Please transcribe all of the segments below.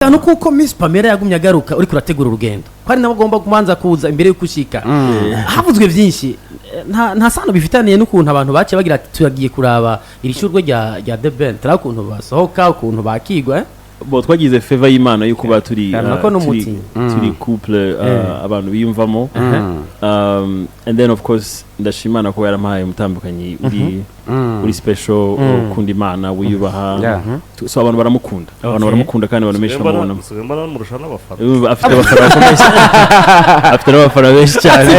Akantu kuko Miss Pamela yagumye agaruka, uriko urategura urugendo, ko ari nabo agomba kubanza kuza imbere y'uko ushika. Havuzwe byinshi. Nta sano bifitaniye n'ukuntu abantu baciye bagira ati: "Turagiye kuraba iri shurwe rya The Ben, turaba ukuntu basohoka, ukuntu bakigwa." Bo twagize faveur y'Imana yo kuba turi Kanwa ko turi, n'umuti. Turi couple, abantu biyumvamo, and then of course ndashima Imana kuba yarampaye umutambukanyi uri special, ukunda Imana, wiyubaha. So abantu baramukunda, abantu baramukunda kandi abantu benshi bamubonamo. Nsigaye mbona murusha n'abafana. Urumva, afite abafana bakomeye, afite n'abafana benshi cyane.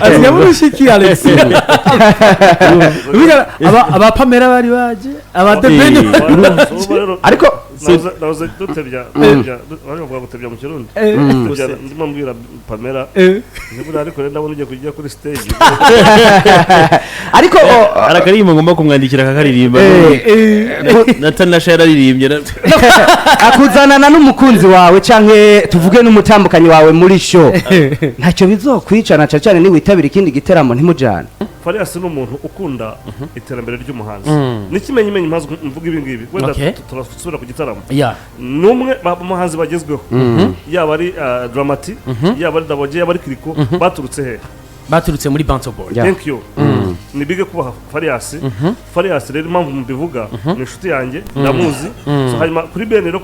Asigaye murushiki Alex. Biga aba Pamela bari baje, aba The Ben. Urumva rero, ariko nahoze dutebya, bari bavuga gutebya mu Kirundi. Dutebya, ndimo mbwira Pamela nibura, ariko rero ndabona ugiye kujya kuri stage. Ariko Hari akaririmbo ngomba kumwandikira akakaririmba. Na Tanasha yararirimbye akuzanana n'umukunzi wawe canke tuvuge n'umutambukanyi wawe muri show, ntacyo bizokwica, na cane cane niwitabira ikindi giteramo ntimujane? Farias ni umuntu ukunda iterambere ry'umuhanzi. N'ikimenyimenyi, mpamvu mvuga ibi ngibi, wenda turasubira ku gitaramo, ni umwe mu muhanzi bagezweho, yaba ari Drama T, yaba ari Double J, yaba ari Kirikou, baturutse he? Baturutse muri Bantu Bwoy. Thank you. Ni bige kubaha Farias. Farias rero, impamvu mbivuga, ni inshuti yanjye, ndamuzi. So, hanyuma kuri Ben rero,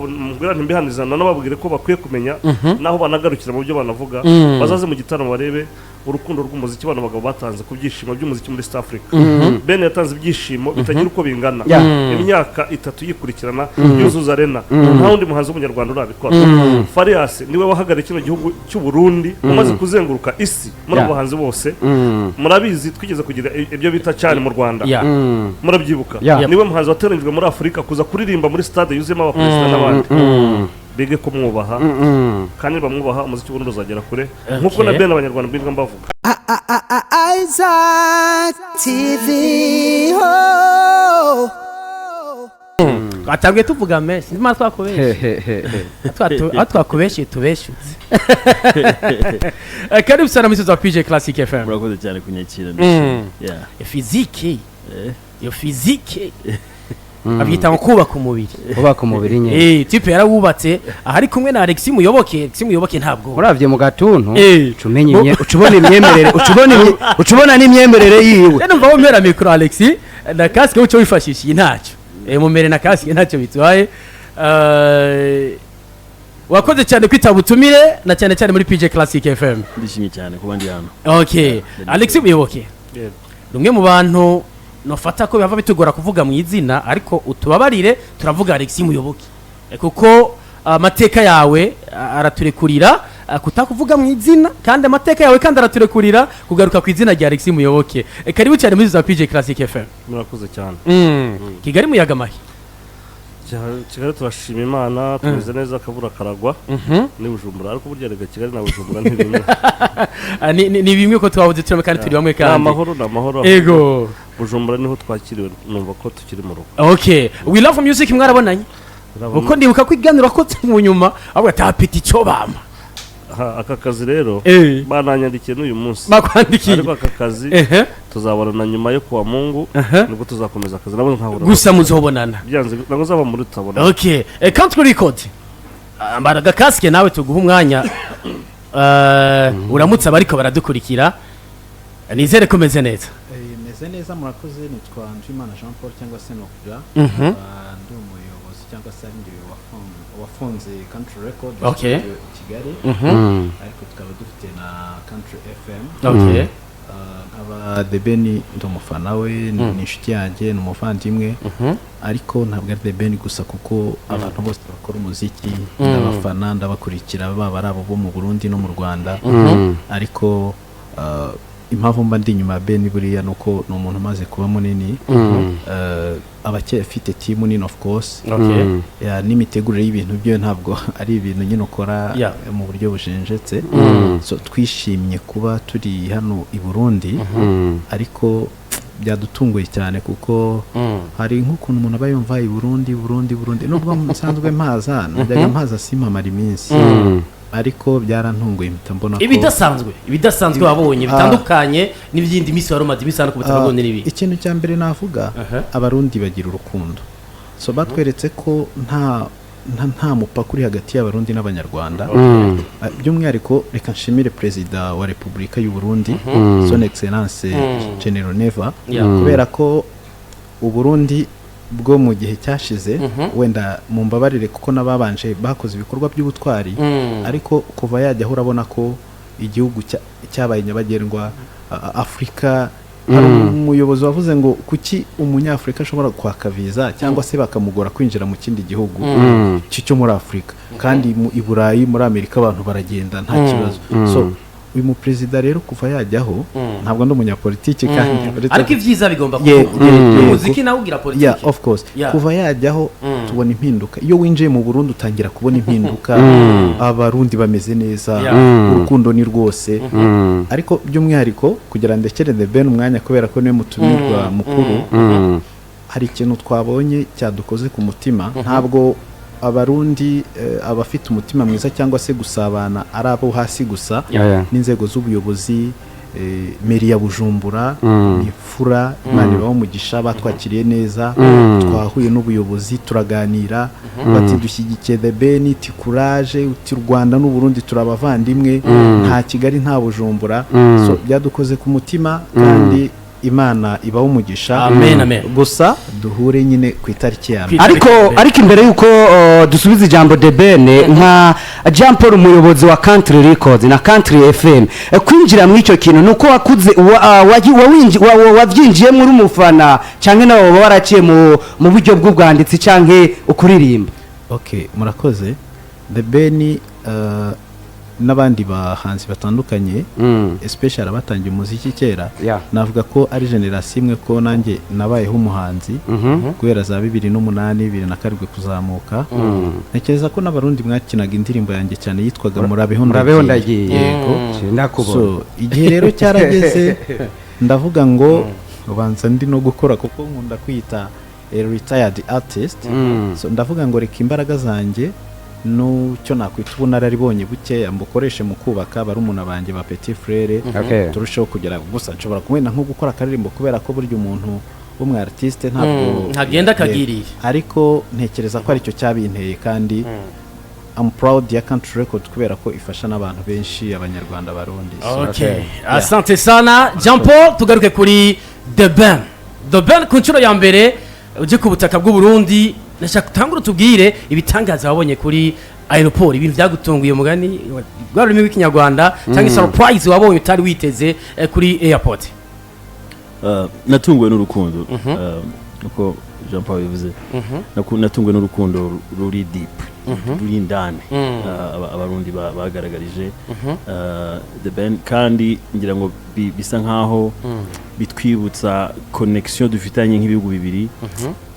mbwira ntimbihaniza, nanababwire ko bakwiye kumenya naho banagarukira mu byo banavuga. Bazaze mu gitaramo barebe urukundo rw'umuziki bano bagabo batanze ku byishimo by'umuziki muri East Africa. Ben yatanze ibyishimo bitagira uko bingana. Imyaka 3 yikurikirana yuzuza arena, nta wundi muhanzi w'umunyarwanda urabikora. Farias niwe wahagarariye kino gihugu cy'u Burundi, umaze kuzenguruka isi muri abo bahanzi bose. Murabizi, twigeze kugira ibyo bita cyane mu Rwanda, murabyibuka. Niwe muhanzi watoranyijwe muri Afurika kuza kuririmba muri stade yuzuyemo abaperezida n'abandi. Bige kumwubaha, kandi bamwubaha, umuziki w'Uburundi uzagera kure, nk'uko na Ben abanyarwanda birirwa bavuga. Isaac TV. Oh. Twatangiye tuvuga menshi, ndimo twakubeshye. Aho twakubeshye tubeshutse. Karibu sana muri wa PJ Classic FM. Murakoze cyane kunyakira, ndishimye. Yeah. Physique, iyo physique babyita ngo kubaka umubiri. Kubaka umubiri nyine. Type yarawubatse ahari kumwe na Alexis Muyoboke. Alexis Muyoboke ntabwo Uravye mu gatuntu, ucumenya ucubona imyemerere, ucubona n'imyemerere yiwe. Rero mva womera micro, Alexis, na casque uco wifashishije ntacyo. Mumere na casque ntacyo bitwaye. Wakoze cyane kwitaba ubutumire, na cyane cyane muri PJ Classic FM. Ndishimye cyane kuba ndi hano. Okay, Alexis Muyoboke, Yego. rumwe mu bantu nofata ko bihava bitugora kuvuga mu izina, ariko utubabarire, turavuga Alexis Muyoboke, kuko amateka yawe araturekurira kutakuvuga mu izina, kandi amateka yawe kandi araturekurira kugaruka ku izina rya Alexis Muyoboke. Karibu cyane muri za PJ Classic FM. Murakoze cyane. Kigali muyaga mahi? Kigali turashima Imana, tumeze neza, akabura karagwa. Ni Bujumbura, ariko burya rega Kigali na Bujumbura ni bimwe. Ah, ni bimwe ko twabuze turame kandi turi bamwe. Ni Kandi amahoro, ni amahoro. Bujumbura niho twakiriwe, numva ko tukiri mu rugo. Okay, We Love Music mwarabonanye? Kuko ndibuka ko iganiro ko mu nyuma ahubwo atapita icyo bama. Aha, aka kazi rero, bananyandikiye n'uyu munsi. Bakwandikiye? Ariko aka kazi tuzabonana nyuma yo kuwa Mungu. Nibwo tuzakomeza akazi nabo nkahura. Gusa muzobonana? Byanze ntabwo nzaba muri tutabona. Okay, Country Record, ambara agakasike nawe tuguha umwanya. Uramutse abariko baradukurikira, nizere ko umeze neza. Meze neza, murakoze. Nitwa Nzwimana Jean Paul cyangwa se Nokura. Ndi umuyobozi cyangwa se ari njye wafunze Country Record Studio i Kigali, ariko tukaba dufite na Country FM. Nkaba The Ben ndi umufana we, ni inshuti yanjye, ni umuvandimwe, ariko ntabwo ari The Ben gusa, kuko abantu bose bakora umuziki ndabafana, ndabakurikira, baba ari abo bo mu Burundi no mu Rwanda. Ariko impamvu mba ndi inyuma ya Ben buriya ni uko ni umuntu umaze kuba munini, aba afite team nini, of course. Ya, n'imitegurire y'ibintu byo ntabwo ari ibintu nyine ukora mu buryo bujenjetse. So twishimye kuba turi hano i Burundi, ariko byadutunguye cyane kuko hari nk'ukuntu umuntu aba yumva i Burundi, Burundi, Burundi, nubwo nsanzwe mpaza, najyaga mpaza simpamara iminsi, ariko byarantunguye mpita mbona ko Ibidasanzwe wabonye bitandukanye n'ibindi minsi wari umaze iminsi hano ku butaka bw'Uburundi n'ibi? Ikintu cya mbere navuga, Abarundi bagira urukundo. So batweretse ko nta nta mupaka uri hagati y'Abarundi n'Abanyarwanda. By'umwihariko reka nshimire Perezida wa Repubulika y'u Burundi, Son Excellence General Neva, kubera ko Uburundi bwo mu gihe cyashize, wenda mumbabarire kuko n'ababanje bakoze ibikorwa by'ubutwari, ariko kuva yajyaho urabona ko igihugu cyabaye nyabagendwa. Afurika, hari umuyobozi wavuze ngo kuki Umunyafurika ashobora kwaka viza cyangwa se bakamugora kwinjira mu kindi gihugu cyo muri Afurika, kandi i Burayi, muri Amerika abantu baragenda nta kibazo? So uyu muperezida rero kuva yajyaho, ntabwo ndi umunyapolitiki kandi Ariko ibyiza bigomba kuvugwa. Umuziki nawe ugira politiki. Yeah, of course. Kuva yajyaho tubona impinduka. Iyo winjiye mu Burundi utangira kubona impinduka, Abarundi bameze neza, urukundo ni rwose. Ariko by'umwihariko kugira ndekere The Ben umwanya, kubera ko niwe mutumirwa mukuru, hari ikintu twabonye cyadukoze ku mutima. Ntabwo Abarundi abafite umutima mwiza cyangwa se gusabana ari abo hasi gusa, n'inzego z'ubuyobozi, mairie ya Bujumbura ni imfura, Imana ibaho umugisha, batwakiriye neza. Twahuye n'ubuyobozi turaganira, bati dushyigikiye The Ben, ti courage, uti u Rwanda n'Uburundi turi abavandimwe, nta Kigali nta Bujumbura. So byadukoze ku mutima kandi Imana ibaho umugisha. Amen, amen. Gusa duhure nyine ku itariki ya mbere. Ariko imbere yuko dusubiza ijambo The Ben, nka Jean Paul, umuyobozi wa Country Records na Country FM, kwinjira muri icyo kintu nuko wakuze wabyinjiyemo uri umufana, cyangwa nawe waba waraciye mu buryo bw'ubwanditsi cyangwa ukuririmba? Okay, murakoze. The Ben n'abandi bahanzi batandukanye, especially abatangiye umuziki kera, navuga ko ari generation imwe, ko nanjye nabayeho umuhanzi guhera za 2008, 2007 kuzamuka. Ntekereza ko n'Abarundi mwakinaga indirimbo yanjye cyane yitwaga Murabeho. Murabeho Ndagiye. Yego. Ndakubona. So igihe rero cyarageze ndavuga ngo ubanza ndi no gukora, kuko nkunda kwita a retired artist. So ndavuga ngo reka imbaraga zanjye n'icyo nakwita ubunararibonye bukeya mbukoreshe mu kubaka barumuna banjye ba petit frère, turusheho kugera. Gusa nshobora wenda nko gukora akaririmbo, kubera ko burya umuntu w'umu artiste ntabwo Ntagenda akagiriye. Ariko ntekereza ko aricyo cyabinteye, kandi I'm proud ya Country Record kubera ko ifasha n'abantu benshi, Abanyarwanda, Barundi. So, Okay. Asante sana Jean Paul. Tugaruke kuri The Ben. The Ben, ku nshuro ya mbere uje ku butaka bw'u Burundi, ndashaka utangure utubwire ibitangaza wabonye kuri aéroport, ibintu byagutunguye, mugani rwa rurimi rw'Ikinyarwanda, cyangwa surprise wabonye utari witeze kuri airport. Natunguwe n'urukundo, uko Jean Paul bivuze. Natunguwe n'urukundo ruri deep, ruri indani, Abarundi bagaragarije The Ben, kandi ngira ngo bisa nkaho bitwibutsa connection dufitanye nk'ibihugu bibiri,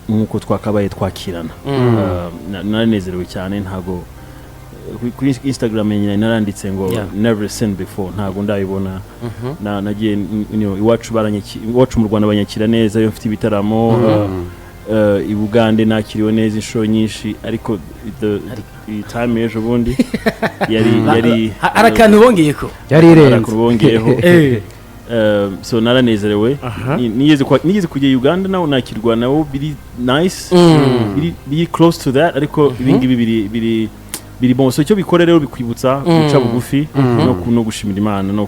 nk'uko twakabaye twakirana. Naranezerewe cyane. Ntago kuri Instagram yanjye naranditse ngo "Never seen before", ntago ndabibona. Nagiye iwacu iwacu mu Rwanda banyakira neza iyo mfite ibitaramo, i Bugande nakiriwe neza inshuro nyinshi, ariko the time ejo bundi yari Hari akantu bongeye ko Yari irenze. Akantu bongeyeho. So naranezerewe. Nigeze kujya Uganda nawo nakirwa nawo biri nice, biri close to that, ariko ibi ngibi biri bon. So icyo bikora rero bikwibutsa guca bugufi no gushimira Imana no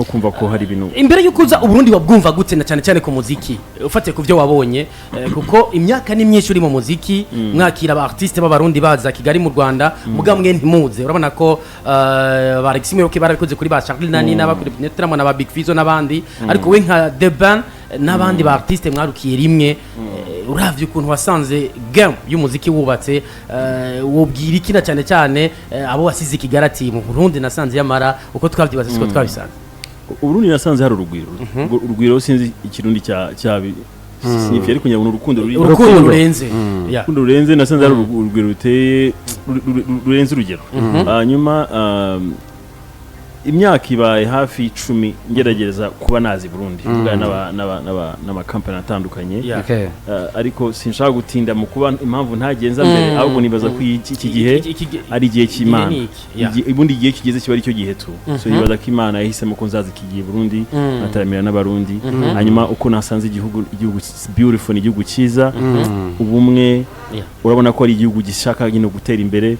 kumva ko hari ibintu. Imbere y'uko uza, Uburundi wabwumva gute, na cyane cyane ku muziki, ufatiye ku byo wabonye, kuko imyaka ni myinshi uri mu muziki, mwakira aba artiste b'Abarundi baza Kigali mu Rwanda, muga mwe ntimuze? Urabona ko ba Alexis Muyoboke barabikoze kuri ba Charly Nani n'abakuri Netramo na ba Big Fizzo n'abandi, ariko we nka The Ben n'abandi ba artiste mwarukiye rimwe, uravye ukuntu wasanze game y'umuziki wubatse, wobwira iki na cyane cyane abo wasize i Kigali ati mu Burundi nasanze yamara uko twabyibaza siko twabisanze? Uburundi nasanze hari urugwiro. Urwo urugwiro sinzi Ikirundi cya signifie, ariko ngira ngo ni urukundo ruri Urukundo rurenze. Yeah. Urukundo rurenze. Nasanze hari urugwiro ruteye rurenze urugero. Hanyuma Imyaka ibaye hafi 10 ngerageza kuba nazi Burundi, mvugana n'amakampani atandukanye. Okay. Ariko sinshaka gutinda mu kuba impamvu ntagenza mbere, ahubwo nibaza ko iki gihe ari igihe cy'Imana. Igihe ni iki, yeah. Ubundi igihe kigeze kiba aricyo gihe tu. So nibaza ko Imana yahisemo ko nzaza iki gihe Burundi, nkataramira n'Abarundi. Hanyuma uko nasanze igihugu, igihugu beautiful, ni igihugu cyiza, ubumwe. Urabona ko ari igihugu gishaka nyine gutera imbere.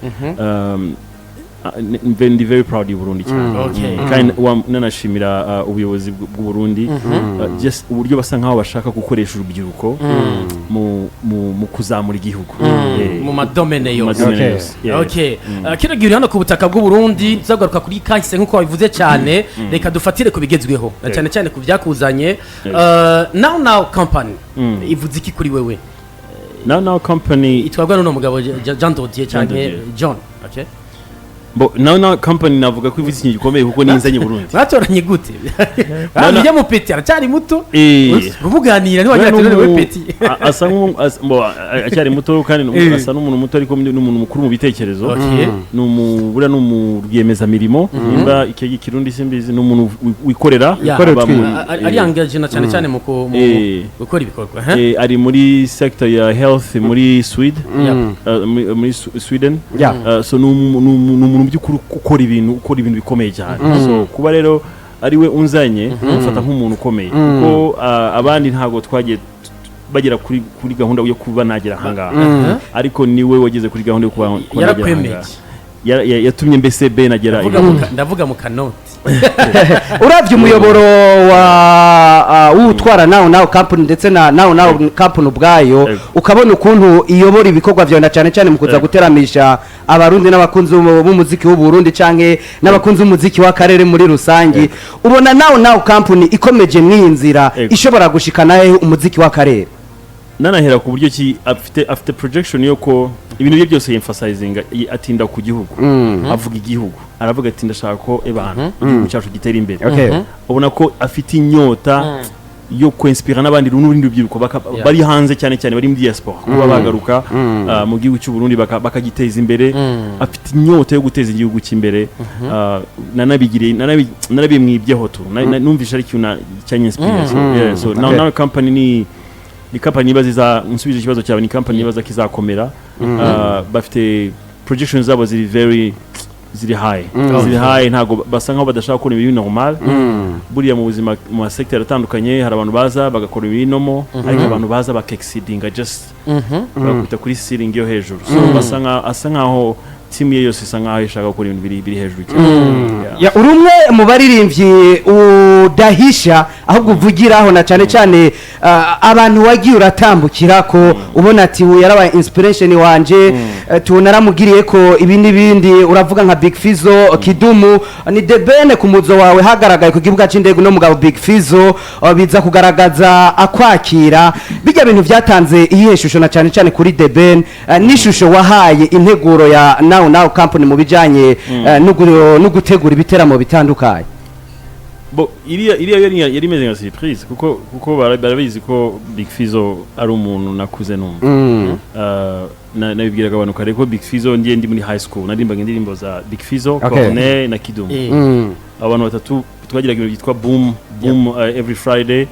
Ndi very proud y'u Burundi cyane. Kandi nanashimira ubuyobozi bw'u Burundi, just uburyo basa nkaho bashaka gukoresha urubyiruko mu kuzamura igihugu. Mu madomene mu yose. madomene Okay. yose. Yeah. Okay. Kino gihe uri hano ku butaka bw'u Burundi, tuzagaruka kuri kahise nk'uko wabivuze cyane. Reka dufatire ku bigezweho na cyane cyane ku byakuzanye. Now Now Company ivuze iki kuri wewe? Now Now Company Itwarwa n'uno mugabo Jean Dodier Jean canke Dodier. John, okay. Bo, Now Now Company navuga ko ivuze ikintu gikomeye kuko ninzanye Burundi. Mwatoranye gute? No, no. Ujya mu petit, aracyari muto. Umuganira ntiwagira ati Kubera none we petit. Asa acyari muto kandi asa n'umuntu muto, ariko ni umuntu mukuru mu bitekerezo. Ni buriya ni umu rwiyemezamirimo, nimba icyo Kirundi simbizi, ni umuntu wikorera. Wikorera aba utwiwe. Ari engagé na cyane cyane mu gukora ibikorwa, eh? Ari muri sector ya health muri Sweden, muri Sweden. So ni umuntu by'ukuri ukora ibintu bikomeye cyane. So kuba rero ari we unzanye, mufata nk'umuntu ukomeye, kuko abandi ntabwo twagiye bagera kuri gahunda yo kuba nagera ahangaha, ariko niwe wageze kuri gahunda yo kuba nagera Yarakwemeje. ahangaha. Yatumye mbese be nagera. Ndavuga mu kanoti. Uravye umuyoboro wa w'utwara Now Now Company ndetse na Now Now Company ubwayo, ukabona ukuntu iyobora ibikorwa vyawe na cyane cyane mu kuza guteramisha Abarundi n'abakunzi b'umuziki w'u Burundi canke n'abakunzi b'umuziki w'akarere muri rusange, ubona Now Now Company ikomeje mw'iyi nzira ishobora gushikana hehe umuziki w'akarere? Nanahera ku buryo ki afite projection yo ko ibintu bye byose emphasizinga, atinda ku gihugu, avuga igihugu, aravuga ati: "Ndashaka ko ebana igihugu cyacu gitera imbere." Ubona ko afite inyota yo kwinspira n'abandi n'urundi rubyiruko bari hanze, cyane cyane bari muri diaspora, kuba bagaruka mu gihugu cy'u Burundi bakagiteza imbere. Afite inyota yo guteza igihugu cy'imbere. Nanabigiriye narabimwibyeho tu. Numvishe ari ikintu cyanyinspire. So, yeah, so Now Now Company ni company nibaza iza nsubije ikibazo cyawe, ni company nibaza ko izakomera. Bafite projections zabo ziri very ziri high. Ntabwo basa nkaho badashaka gukora ibintu normal. Buriya mu buzima, mu masecteur atandukanye, hari abantu baza bagakora ibintu normal, ariko abantu baza bakexceedinga, just bakubita kuri ceiling yo hejuru. So basa nka asa nkaho team ye yose isa nkaho ishaka gukora ibintu biri hejuru cyane. Yeah. Ya, uri umwe mu baririmbyi udahisha ahubwo uvugiraho, na cyane cyane abantu wagiye uratambukira ko ubona ati: "Uyu yarabaye inspiration wanje, tunaramugiriye ko ibi n'ibindi." Uravuga nka Big Fizzo, Kidumu, ni The Ben. Ku muzo wawe hagaragaye ku kibuga cy'indege no mugabo Big Fizzo, biza kugaragaza akwakira bijya bintu byatanze iyihe shusho, na cyane cyane kuri The Ben, n'ishusho wahaye integuro ya Now Now Company mu bijanye no gutegura ibiteramo bitandukanye? Bo, iriya yari imeze nka surprise, kuko barabizi ko Big Fizzo ari umuntu nakuze numva. Nabibwiraga abantu kare ko Big Fizzo ngiye ndi muri high school narimbaga indirimbo za Big Fizzo, Corneille na Kidum. Abantu batatu twagiraga ibintu byitwa Boom Boom every Friday,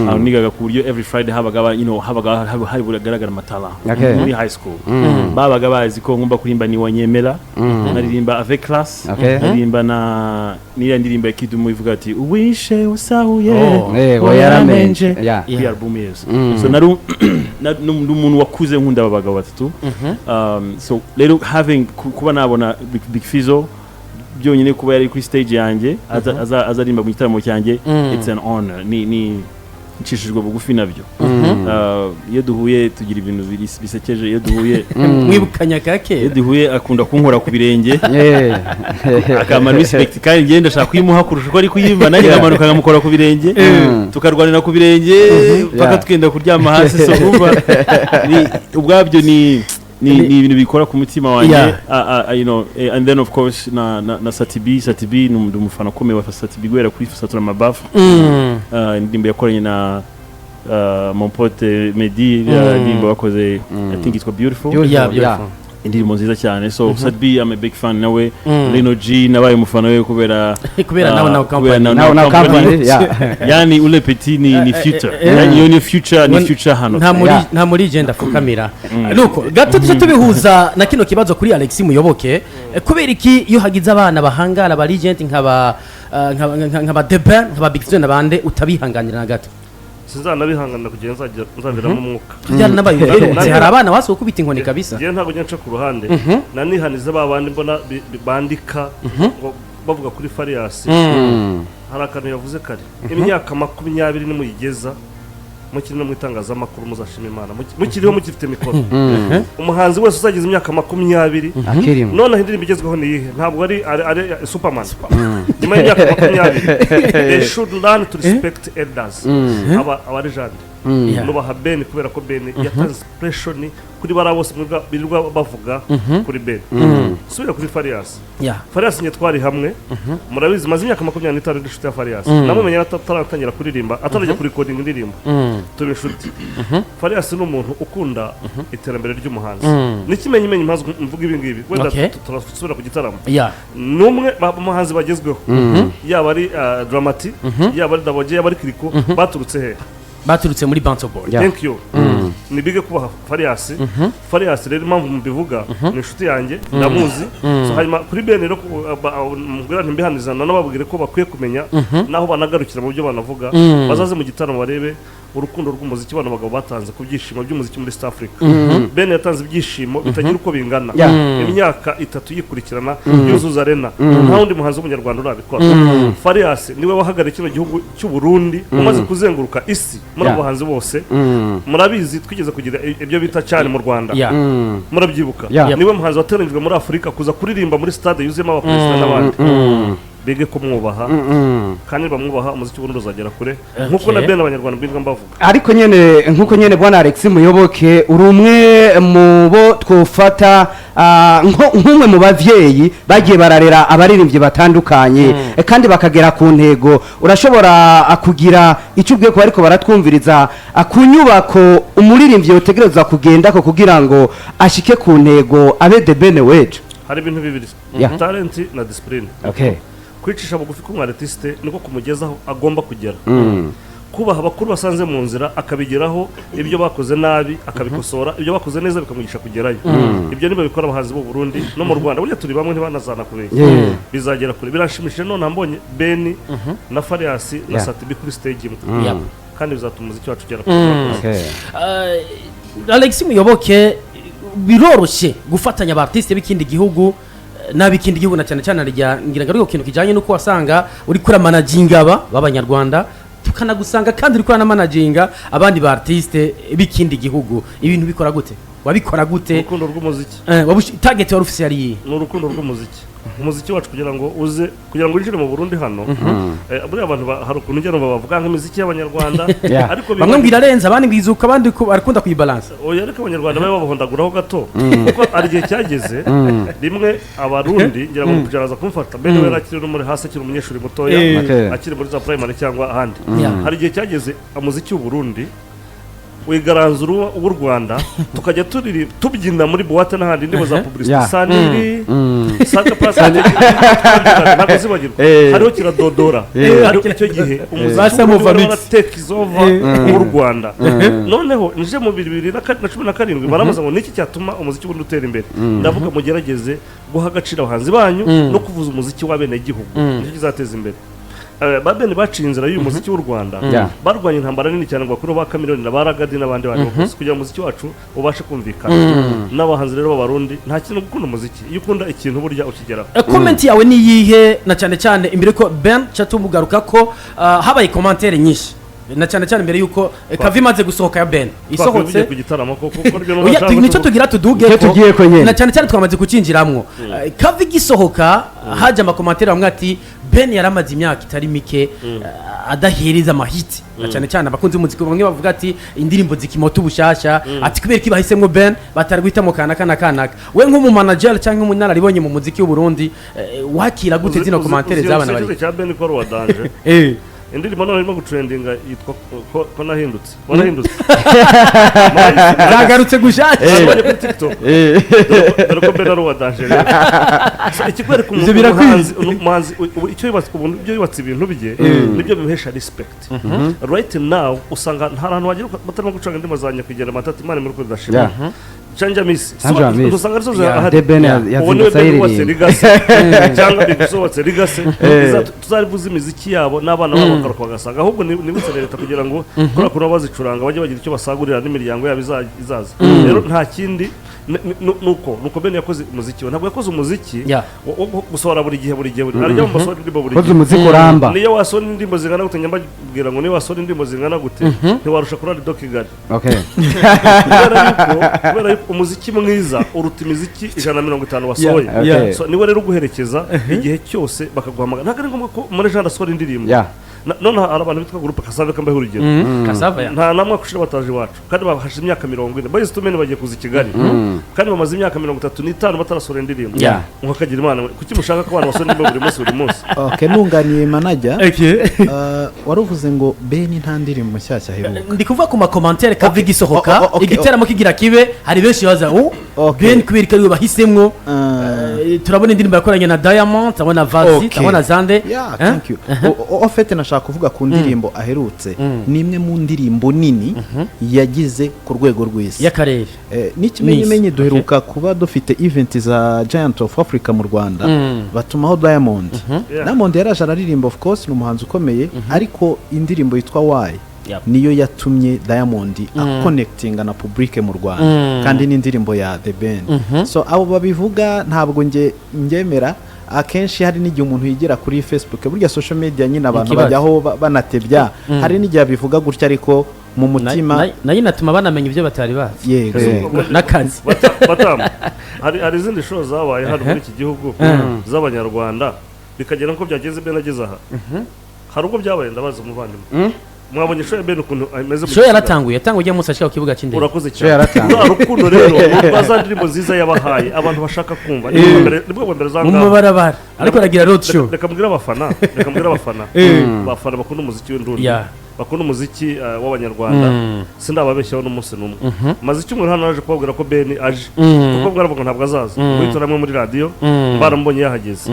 aho nigaga, ku buryo every Friday habaga habaga hari bugaragara amatara muri high school. Babaga bazi ko ngomba kuririmba ni wanyemera, naririmba avec classe. Naririmba na n'iriya ndirimbo ya Kidumu ivuga ati: "Uwishe usahuye." Oh. We yaramenje. Yeah. Kuri album yose. So nari ndi umuntu wakuze nkunda aba bagabo batatu. So rero having kuba nabona Big Fizzo byonyine, kuba yari kuri stage yanjye, aza aririmba mu gitaramo cyanjye, it's an honor, ni ncishijwe bugufi nabyo. Iyo duhuye tugira ibintu bisekeje iyo duhuye. Mwibukanya ka Iyo kera. duhuye akunda kunkora ku birenge, akamara respect, kandi njye ndashaka kuyimuha kurusha uko ari kuyimpa. Nanjye nkamanuka nkamukora ku birenge, tukarwanira ku birenge paka twenda kuryama hasi. So urumva ni ubwabyo ni ibintu bikora ku mutima wanjye. And then of course na Sat-B. Sat-B ni umufana ukomeye wa Sat-B guhera kuri Satura Mabafu, indirimbo yakoranye na mon pote Meddy, iriya ndirimbo bakoze, I think itwa Beautiful. Beautiful, Yeah, yeah. beautiful. Indirimbo nziza cyane. So Sat-B, I'm a big fan nawe. Lino G nabaye umufana we kubera Kubera Now Now kubera Company. Now Now Company, yeah. Yani ule petit ni future. Yani iyo ni future, ni future hano. Nta muri nta muri genda fukamira. Nuko gato tuje tubihuza na kino kibazo kuri Alex Muyoboke. Kubera iki iyo hagize abana bahangara ba legend nkaba The Ben, nkaba Big Fizzo n'abandi, utabihanganira na gato? Sinzanabihanganira kugira nzajya nzaviramo umwuka. Byaranabaye uherutse, hari abana basuwe kubita inkoni kabisa. Njyewe ntabwo njya nca ku ruhande, nanihaniza ba bandi mbona bandika ngo bavuga kuri Farias. Hari akantu yavuze kare: imyaka 20 nimuyigeza mukiri no mu itangazamakuru, muzashima Imana. Mukiriho, mugifite mikoro, umuhanzi wese uzageza imyaka 20 Akirimo. Noneho indirimbo igezweho ni iyihe? Ntabwo ari Superman. Nyuma y'imyaka 20, they should learn to respect elders, aba legend. Nubaha Ben kubera ko Ben yatanze inspiration kuri bariya bose birirwa bavuga kuri Ben. Subira kuri Farias. Farias njye twari hamwe, murabizi, maze imyaka 25 ndi inshuti ya Farias. Namumenye ataratangira kuririmba, atarajya kurikodinga indirimbo, tuba inshuti. Farias ni umuntu ukunda iterambere ry'umuhanzi. N'ikimenyimenyi, impamvu mvuga ibi ngibi, wenda turasubira ku gitaramo, ni umwe mu bahanzi bagezweho, yaba ari Drama-T, yaba ari Double J, yaba ari Kirikou, baturutse he? Baturutse muri Bantu Bwoy. Thank you. Ni bige kubaha Farias. Farias rero, impamvu mbivuga, ni inshuti yanjye, ndamuzi. So hanyuma kuri Ben rero, mubwira ntimbihaniza, nanababwire ko bakwiye kumenya naho banagarukira mu byo banavuga. Bazaze mu gitaramo barebe urukundo rw'umuziki bano bagabo batanze ku byishimo by'umuziki muri East Africa. Ben yatanze ibyishimo bitagira uko bingana. Imyaka 3 yikurikirana yuzuza arena, nta wundi muhanzi w'umunyarwanda urabikora. Farias niwe wahagarariye kino gihugu cy'u Burundi, umaze kuzenguruka isi muri abo bahanzi bose. Murabizi, twigeze kugira ibyo bita cyane mu Rwanda, murabyibuka. Niwe muhanzi watoranyijwe muri Afurika kuza kuririmba muri stade yuzuyemo abaperezida n'abandi. Bige kumwubaha, kandi bamwubaha, umuziki w'u Burundi uzagera kure, nk'uko na Ben abanyarwanda birirwa bavuga. Ariko nyene, nkuko nyene, bwana Alex Muyoboke, uri umwe mu bo twofata nk'umwe mu bavyeyi bagiye bararera abaririmbyi batandukanye, kandi bakagera ku ntego. Urashobora kugira icyo ubwiye ko bariko baratwumviriza ku nyubako umuririmbyi yotegerezwa kugendako kugira ngo ashike ku ntego, abe The Ben wejo? Hari ibintu bibiri: talent na discipline. Kwicisha bugufi k'umu artiste niko kumugezaho agomba kugera, kubaha abakuru basanze mu nzira akabigeraho, ibyo bakoze nabi akabikosora, ibyo bakoze neza bikamugisha kugerayo. Ibyo niba bikora abahanzi b'u Burundi no mu Rwanda, burya turi bamwe, ntibanazana kubeshya, bizagera kure. Birashimishije none mbonye Ben na Farias na Sat-B kuri stage imwe, kandi bizatuma umuziki wacu ugera kure. Alex Muyoboke, biroroshye gufatanya aba artiste b'ikindi gihugu n'ab'ikindi gihugu, na cyane cyane rya ngira ngo ariko kintu kijanye nuko wasanga uri kuri managinga aba b'abanyarwanda, tukanagusanga kandi uri kuri managinga abandi ba artiste b'ikindi gihugu. Ibintu bikora gute? Wabikora gute? Urukundo rw'umuziki. Target wari ufise yari iyihe? Ni urukundo rw'umuziki. Umuziki wacu, kugira ngo uze, kugira ngo winjire mu Burundi hano, buriya abantu hari ukuntu ujya numva bavuga nk'imiziki y'abanyarwanda, ariko Bamwe ngo irarenze, abandi ngo izuka, abandi ko barakunda kuyibalansa. Oya, ariko abanyarwanda babe babahondaguraho gato, kuko hari igihe cyageze rimwe abarundi, ngira ngo kujaraza kumufata, mbere we yari akiri no muri hasi, akiri umunyeshuri mutoya, akiri muri za primary cyangwa ahandi. Hari igihe cyageze umuziki w'u Burundi wigaranzura uw'u Rwanda, tukajya turiri tubyina muri boîte n'ahandi indirimbo za publicité, saniri saka pasi, ntabwo zibagirwa. Hariho kiradodora. Ariko icyo gihe umuziki Basa w'u Mova Burundi Mix. warateka izova w'u Rwanda. Noneho nje mu 2017, baramuza ngo niki cyatuma umuziki w'u Burundi utera imbere? Ndavuga: mugerageze guha agaciro abahanzi banyu no kuvuza umuziki w'abenegihugu, nicyo kizateza imbere. Ba Ben baciye inzira y'uyu muziki w'u Rwanda, barwanya intambara nini cyane ngo bakuru ba Chameleone na ba Ragadi n'abandi bantu bose, kugira ngo umuziki wacu ubashe kumvikana. N'abahanzi rero b'abarundi, nta kintu gukunda umuziki. Iyo ukunda ikintu, burya ukigeraho. Comment yawe ni iyihe, na cyane cyane imbere ko Ben chatumugaruka ko habaye commentaire nyinshi, na cyane cyane imbere yuko cover imaze gusohoka ya Ben isohotse isohotse? Ku gitaramo koko, kuko nibyo Oya, nashaka nicyo kuvuga. tugira tuduge. Nicyo tugiye ko nyene. Na cyane cyane twamaze kucinjiramwo. Cover igisohoka haje ama commentaire bamwe ati Ben yaramaze imyaka itari mike adahereza amahiti, na cyane cyane abakunzi b'umuziki bamwe bavuga ati indirimbo zikimota ubushasha, ati kubera ko bahisemwo Ben batari guhitamo kanaka na kanaka. We nk'umumanager cyangwa nk'umunararibonye mu muziki w'u Burundi, wakira gute zino commentaire Uzi z'abana igitekerezo bari cya Ben ko ari uwa danger? Indirimbo none irimo gutrendinga yitwa ko nahindutse, ko nahindutse. Zagarutse gushake. Nabonye kuri TikTok. Dore ko Ben ari uwa danger rero. So, ikikwereka Ivyo birakwiye. umuhanzi ubu icyo yubatse, ubu ibyo yubatse, ibintu bye nibyo bimuhesha respect right now. Usanga nta hantu wagira batarimo gucuranga indirimbo za nyakwigendera Matata, Imana muri kudashima. Canja Misi. Canja Misi. Usanga arizo Yeah. zahari. The Ben Ubu niwe yazindutse Ben wubatse ayiririmba. legacy, cyangwa Big Fizzo wubatse legacy. Tuzarivuza imiziki yabo n'abana babo bakaruka bagasanga. Ahubwo nibutse leta kugira ngo kubera kuntu baba bazicuranga bajye bagira icyo basagurira n'imiryango yabo izaza. Rero nta kindi nuko Ben yakoze umuziki we, ntabwo yakoze umuziki wo gusohora buri gihe, buri gihe, buri arya mu basohora indirimbo buri Koze gihe. umuziki uramba. Niyo wasohora indirimbo zingana gute, nyambabwira ngo niyo wasohora indirimbo zingana gute, ntiwarusha kuri Radio Kigali. Kubera yuko umuziki mwiza uruta imiziki 150 wasohoye. So, niwe rero uguherekeza igihe cyose bakaguhamagara. Ntabwo ari ngombwa ko muri jana asohora indirimbo. None hari abantu bitwa groupe Kasave, kambahe urugero. Kasava ya. Nta namwe kushira bataje iwacu kandi bahashize imyaka 40. Boyz II Men bagiye kuza i Kigali kandi bamaze imyaka 35 batarasohora indirimbo. Mwakagira Imana mwe. Kuki mushaka ko abantu basohora indirimbo buri munsi, buri munsi? Okay, nunganiye manager, wari uvuze ngo Ben nta ndirimbo nshyashya aheruka. Ndi kuvuga ku ma commentaires kava igisohoka, igiteramo kigira kibe, hari benshi baza oh Ben, kubera ko ariwe bahisemwo. Turabona indirimbo yakoranye na Diamond, turabona Vazi, turabona Zande. Yeah, Eh? thank you. Au fait, nashaka kuvuga ku ndirimbo aherutse. Ni imwe mu ndirimbo nini yagize ku rwego rw'isi. Y'akarere. N'ikimenyimenyi, Nice. duheruka kuba dufite event za Giant of Africa mu Rwanda, batumaho Diamond. Diamond yaraje araririmba, of course ni umuhanzi ukomeye, ariko indirimbo yitwa Why niyo yatumye Diamond aconnectinga na public mu Rwanda, kandi n'indirimbo ya The Ben. So abo babivuga ntabwo nge ngemera. Akenshi hari n'igihe umuntu yigira kuri Facebook, burya social media nyine abantu Ikibazo. bajyaho banatebya. Hari n'igihe abivuga gutya ariko mu mutima Nayo inatuma banamenya ibyo batari bazi. Yego. N'akazi. Batamu, hari izindi show zabaye hano muri iki gihugu z'abanyarwanda bikagera nkuko byagenze Ben ageze aha. Hari ubwo byabaye? Ndabaza umuvandimwe, mwabonye show ya Ben ukuntu ameze mu Show kibuga? Yaratanguye, yatanguye ujya munsi ashika ku kibuga cy'indege. Urakoze Show cyane. yaratanguye. Rwa rukundo rero ni urwa za ndirimbo nziza yabahaye abantu bashaka kumva. Nibwo bwa mbere za Mu ngaho. mabarabara ariko aragira road show. Reka mbwire abafana, abafana bakunda umuziki w'indundi, bakunda umuziki w'abanyarwanda, sindababeshyaho n'umunsi n'umwe. Maze icyumweru hano naje kubabwira ko Ben aje, kuko bwaravuga ngo ntabwo azaza guhita hamwe muri radiyo, baramubonye yahageze.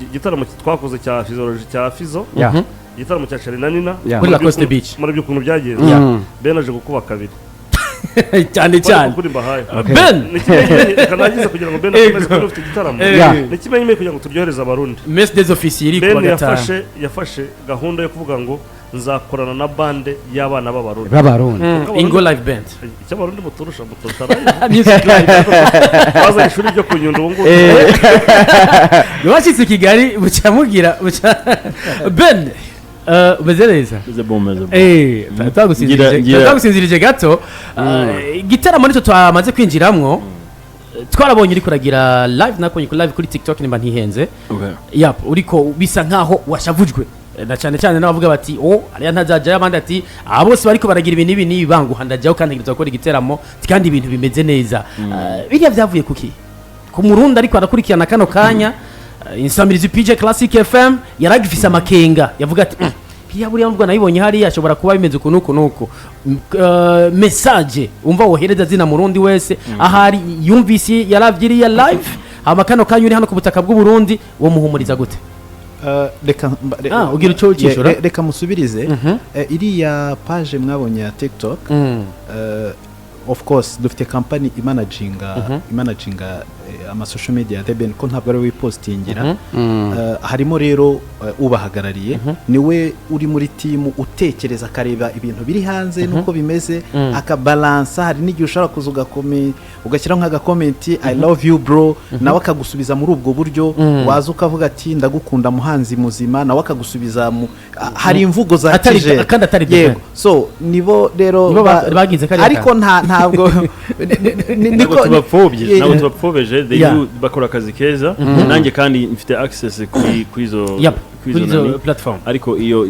Igitaramo twakoze cya Fizology, cya Fizo, igitaramo cya Charly na Nina, Kuri Lacoste Beach. murabyo ukuntu byagenze. Ben aje gukuba kabiri. Cyane cyane. Kuri mbahaye. Ben. Ni ikimenyimenyi, reka nangize kugira ngo Ben akomeze kuba ufite igitaramo. Ni ikimenyimenyi kugira ngo turyohereze Abarundi. Messe des officiers iri Ben kuwa gatanu. yafashe gahunda yo kuvuga ngo nzakorana na bande y'abana b'Abarundi. B'Abarundi. Ingo Live Band. Icyo Abarundi muturusha live. Music live. Bazanye ishuri ryo kunyundo ubu ngubu. Washyitse i Kigali buca mugira buca. Ben, umeze neza? Meze bon, meze bon. Twagusinzirije gato. Igitaramo nicyo twamaze kwinjiramwo. Twarabonye uri kuragira live, nakubonye kuri live kuri TikTok nimba ntihenze. Yap, uriko bisa nkaho washavujwe na cyane cyane n'abavuga bati oh ariya ntazajyayo, abandi ati aba bose bariko baragira ibintu ibi n'ibi, banguha ndajyaho kandi ntegerezwa gukora igiteramo kandi ibintu bimeze neza. Biriya byavuye kuki ku Murundi ariko arakurikirana kano kanya insamirizi PJ Classic FM yaragifise amakenga, yavuga ati "Biriya buriya nubwo nabibonye hariya ashobora kuba bimeze uku n'uku n'uku." Message umva wohereza zina Murundi wese ahari yumvise yaravye iriya live, hama kano kanya uri hano ku butaka bw'u Burundi, wo muhumuriza gute? Reka Ah, ugira ico ucishura? Reka musubirize. Iriya page mwabonye ya TikTok, of course dufite company imanaginga ama social media ya The Ben, ko ntabwo ari we wipostingira. Harimo rero ubahagarariye, niwe uri muri team utekereza akareba ibintu biri hanze nuko bimeze, akabalansa. Hari n'igihe ushobora kuza ugashyiraho nk'aga comment "I love you bro", nawe akagusubiza muri ubwo buryo. Waza ukavuga ati "Ndagukunda muhanzi muzima", nawe akagusubiza mu hari imvugo za Atari- kandi atari The Ben. Yego, so nibo rero Nibo bagize kariya ariko ntabwo Ntabwo tubapfobye, ntabwo tubapfobeje. They do, bakora akazi keza. Nanjye kandi mfite access kuri izo kuri kuri izo izo nani. platform. Ariko iyo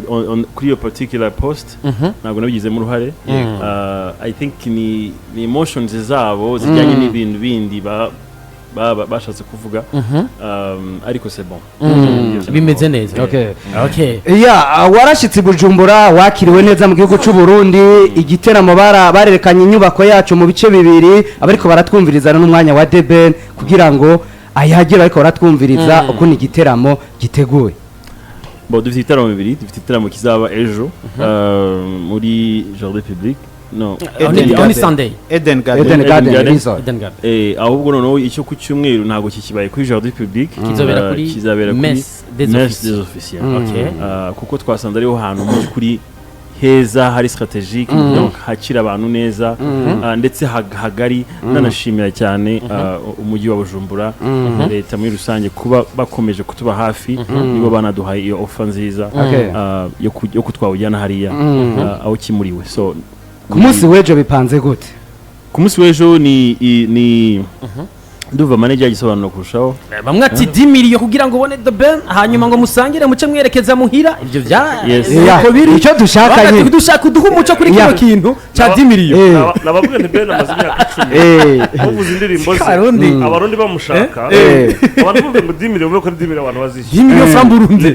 kuri iyo particular post ntabwo nabigizemo uruhare. I think ni emotions zabo zijyanye n'ibintu bindi ba bashatse kuvuga, ariko c'est bon. Bimeze neza. Okay. Okay. Ya, warashyitse i Bujumbura, wakiriwe neza mu gihugu cy'u Burundi. Igiteramo barerekanye inyubako yacu mu bice bibiri. Abariko baratwumviriza n'umwanya wa The Ben kugira ngo ayagere, ariko baratwumviriza ukuntu igiteramo giteguye. Bon, dufite ibitaramo bibiri. Dufite igitaramo kizaba ejo muri jardin public, no? Aho ni Eden aho ni Garden. Sunday. Eden Garden. Eden Garden Garden. Resort. Eden Garden. Ahubwo noneho icyo ku cyumweru ntabwo kikibaye kuri jardin public. Kizobera kuri kizabera kuri Mess des Mess Officiers. des Officiers. Okay. Kuko twasanze ariho hantu mu by'ukuri heza, hari stratégique, donc hakira abantu neza, ndetse hagari. Nanashimira cyane umujyi wa Bujumbura, leta muri rusange, kuba bakomeje kutuba hafi. Nibo banaduhaye iyo offer nziza yo kutwawujyana hariya aho kimuriwe. So Ku munsi w'ejo bipanze gute? Ku munsi w'ejo ni ndumva manager yagisobanura kurushaho. Bamwe ati 10 miliyo kugira ngo ubone The Ben, hanyuma ngo musangire muce mwerekeza muhira. Ibyo bya Yes. Ya, uko biri. icyo dushaka Bamwe ati nyine. dushaka uduhe umuco kuri kino kintu cya 10 miliyo. Nababwiye nti Ben amaze imyaka 10 bavuze indirimbo ze, Karundi. Abarundi bamushaka. Abantu bumve ngo 10 miliyo, bumve ko ari 10 miliyo abantu bazishyura. 10 miliyo franc Burundi.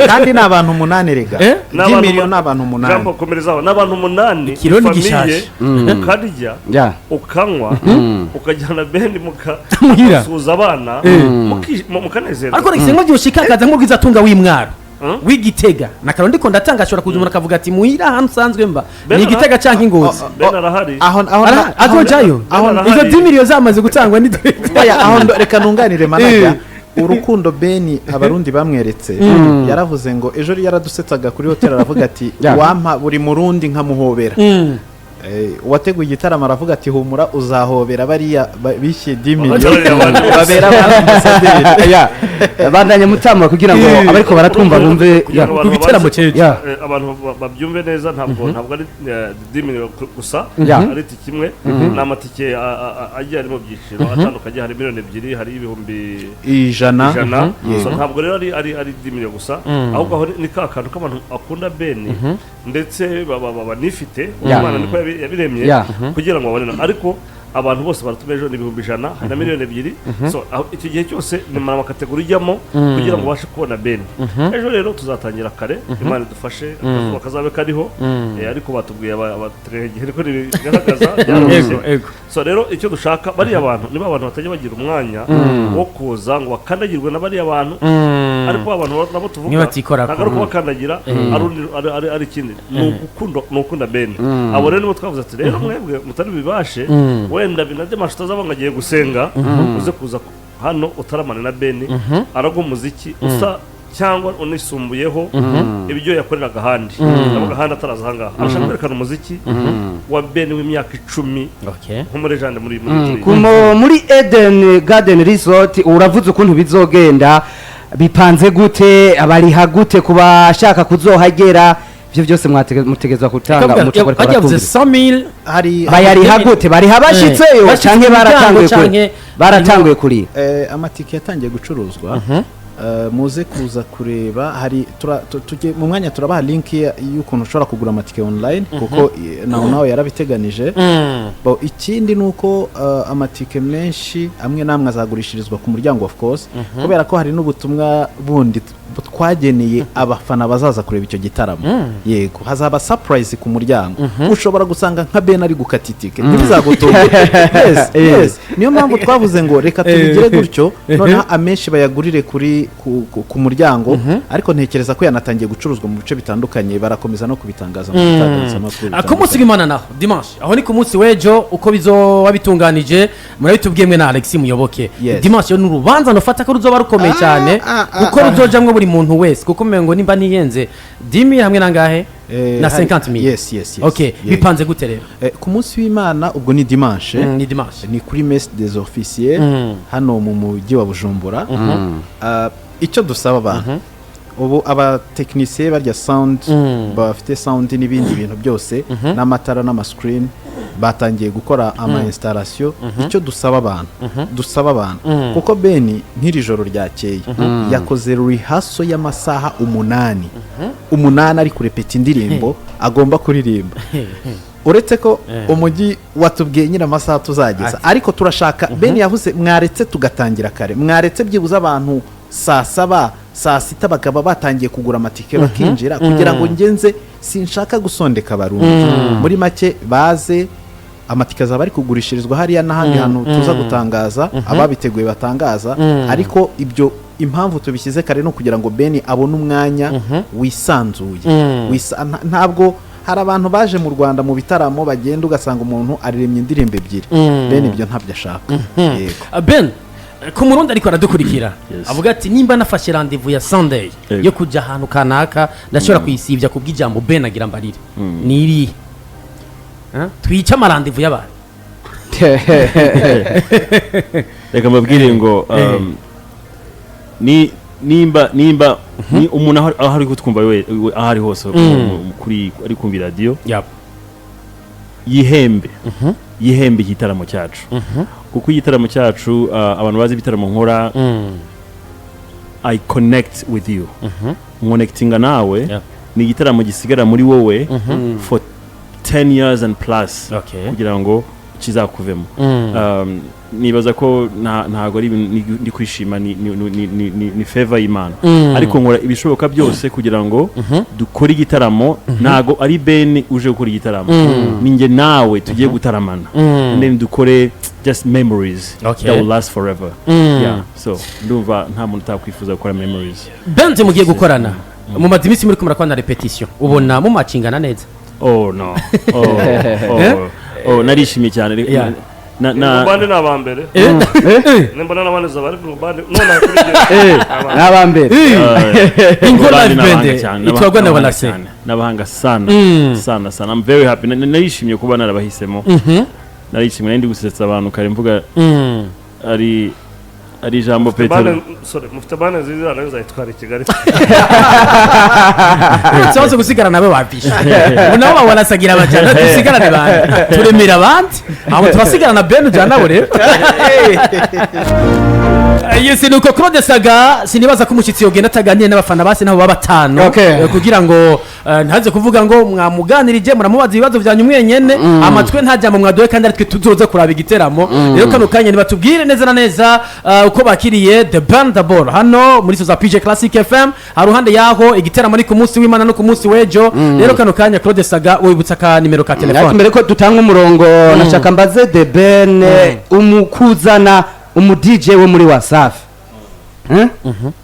Kandi ni abantu umunani rega. Eh? Ni abantu 10 miliyo ni abantu Jean umunani. Paul, komerezaho. Ni abantu umunani. Ikironi famille, gishashe. ukarya, ukanywa, ukajyana Ben Muhira. mugasuhuza abana, mukanezerwa. Ariko reka ngo byoshika akaza nk'ubwiza atunga w'imwaro Mm. w'igitega na karundi ko ndatanga, ashobora kuza umuntu akavuga ati muhira ahantu usanzwe mba Ben ni Igitega canke Ingozi. Ben arahari. Aho Azojayo aho izo 10 miliyo zamaze gutangwa ni Oya, aho reka nunganire manager. Urukundo Beni Abarundi bamweretse, yaravuze ngo ejo yaradusetsaga kuri hoteli, aravuga ati "Wampa buri Murundi nkamuhobera." Uwateguye igitaramo aravuga ati "Humura, uzahobera bariya bishyuye 10 miliyo Bariya abantu bose. babera ba ambasaderi." Ya, bandanye mutama kugira ngo abariko baratwumva bumve. Kugira Ya. ngo abantu Ku gitaramo baze- cy'ejo. Abantu babyumve neza, ntabwo ari 10 miliyo gusa, ari itike imwe. Ni amatike agiye ari mu byiciro atandukanye. Hari miliyoni 2, hari ibihumbi 100. 100. So ntabwo rero ari 10 miliyo gusa, ahubwo aho ni ka kantu k'abantu akunda Beni ndetse banifite. Imana niko yabiremye kugira ngo babone. Ariko abantu bose baratuma ejo ni 100,000, hari na miliyoni 2. So aho icyo gihe cyose ni mu makategori ujyamo kugira ngo ubashe kubona Beni ejo. Rero tuzatangira kare, Imana idufashe, akazuba kazabe kariho. Ariko batubwiye abaterehe igihe niko bigaragaza byaroroshye. Ego, ego. So rero icyo dushaka, bariya bantu niba abantu batajya bagira umwanya wo kuza ngo bakandagirwe na bariya bantu, ariko ba bantu nabo tuvuga Niba batikorako. ntabwo ari ukubakandagira, ari ikindi, ni ukunda Bene. Abo rero nibo twavuze ati rero mwebwe mutari bibashe wenda binademasha, utazaba ngo agiye gusenga, uze kuza hano utaramana na Beni, araguha umuziki usa cyangwa unisumbuyeho ibyo yakoreraga ahandi. Ndavuga ahandi ataraza ahangaha, arashaka kwerekana umuziki wa Beni w'imyaka 10 nko muri jande muri turiya. Muri Eden Garden Resort, uravuze ukuntu bizogenda, bipanze gute, abariha gute ku bashaka kuzohagera? Ivyo byose mutegerezwa gutanga umuco bariko Bajya bavuze baratwumviriza. 100,000. Hari Bayariha gute? Bariha bashitseyo Bashitse canke ku muryango baratanguye kuri baratanguye kuriha? Amatike yatangiye gucuruzwa. Muze kuza kureba, hari tujye mu mwanya turabaha link y'ukuntu ushobora kugura amatike online, kuko nawe yarabiteganije. Bo, ikindi ni uko amatike menshi amwe n'amwe azagurishirizwa ku muryango, of course, kubera ko hari n'ubutumwa bundi twageneye abafana bazaza kureba icyo gitaramo. Yego, hazaba surprise ku muryango, ushobora gusanga nka Ben ari gukata itike, ntibizagutungure. Yes, niyo mpamvu twavuze ngo reka tubigire gutyo, noneho amenshi bayagurire kuri ku muryango. Ariko ntekereza ko yanatangiye gucuruzwa mu bice bitandukanye, barakomeza no kubitangaza mu bitangazamakuru Ku munsi bitandukanye. w'Imana naho, dimanche, aho ni ku munsi w'ejo, uko bizoba bitunganije murabitubwiye mwe na Alexis Muyoboke. Yes. Dimanche yo ni urubanza nufata ko ruzoba rukomeye cyane, kuko ruzojamwo buri muntu wese, kuko umengo nimba ntiyenze 10 000 hamwe nangahe na 50 000. Yes. Okay. Bipanze gute rero? Ku munsi w'Imana, ubwo ni dimanche. Ni dimanche. Ni kuri Mess des Officiers hano mu mujyi wa Bujumbura. Icyo dusaba abantu ubu, abatekinisiye barya sound, bafite sound n'ibindi bintu byose n'amatara n'amascreen, batangiye gukora ama installation. Icyo dusaba abantu, kuko Beni nk'iri joro ryakeye yakoze rehearsal y'amasaha 8 8 ari kurepeta indirimbo agomba kuririmba. Uretse ko umujyi watubwiye nyine amasaha tuzageza, ariko turashaka, Ben yavuze mwaretse tugatangira kare, mwaretse byibuze abantu saa 7, saa 6 bakaba batangiye kugura amatike bakinjira, kugira ngo ngenze sinshaka gusondeka Abarundi. Muri make baze, amatike azaba ari kugurishirizwa hariya n'ahandi hantu tuza gutangaza, ababiteguye batangaza. Ariko ibyo impamvu tubishyize kare ni ukugira ngo Ben abone umwanya wisanzuye. Ntabwo hari abantu baje mu Rwanda mu bitaramo bagenda ugasanga umuntu aririmbye indirimbo ebyiri. Ben ibyo ntabyo ashaka. Yego. Ben, ku Murundi ariko aradukurikira, Yes. avuga ati nimba nafashe rendez-vous ya Sunday Yego. yo kujya ahantu kanaka, ndashobora kuyisibya kubw'ijambo Ben agira mbarire, ni irihe? Twice ama rendez-vous y'abantu. Reka mbabwire ngo ni nimba ni umuntu aho ari kutwumva we aho ari hose kuri ari kumva iradiyo, yihembe igitaramo cyacu, kuko igitaramo cyacu, abantu bazi ibitaramo nkora, I connect with you, connectinga nawe. Ni igitaramo gisigara muri wowe for 10 years and plus kugira ngo kizakuvemo. Nibaza ko ntago ari ibintu ndi kwishima, ni favor y'Imana, ariko nkora ibishoboka byose kugira ngo dukore igitaramo. Ntago ari Ben uje gukora igitaramo, ni njye nawe tugiye gutaramana and then dukore just memories that will last forever. Yeah, so ndumva nta muntu utakwifuza gukora memories. Benze mugiye gukorana, mumaze iminsi muri kumara na répétition, ubona mumacingana neza? Oh no, oh, narishimye cyane. Na Bande ni abambere, nimbona n'abandi zaba ari ku bande none kuri njye. Ni abambere. Ingo Bandi Live n'abahanga Band cyane, itwagwa na n'abahanga Walase. cyane, n'abahanga sana sana sana. I'm very happy. Narishimye kuba narabahisemo, narishimye. Nari ndi gusetsa abantu kare mvuga ari ijambo Petero. Sorry, mufite band nziza, nayo nzayitwara i Kigali. Ikibazo gusigara nabo bapishe, ubu nabo bawarasagira bajyana, dusigarane bande, turemera abandi, abo turasigarana Ben ujyana nabo rero. Yes, nuko Claude Saga, sinibaza ko umushyitsi yogenda ataganiriye n'abafana basi nabo baba batanu, kugira ngo ntaze kuvuga ngo mwamuganirije muramubaza ibibazo byanyu mwenyene, amatwi nta jambo mwaduhe kandi aritwe tuzoza kuraba igiteramo. Rero kano kanya nibatubwire neza na neza uko bakiriye The Ben d'abord hano muri za PJ Classic FM, haruhande yaho igiteramo ni ku munsi w'Imana no ku munsi w'ejo. Rero kano kanya Claude Saga, wibutsa ka nimero ka Ariko telefone. mbere ko dutanga umurongo, nashaka mbaze The Ben, umukuzana umu DJ wo muri Wasafi. Eh?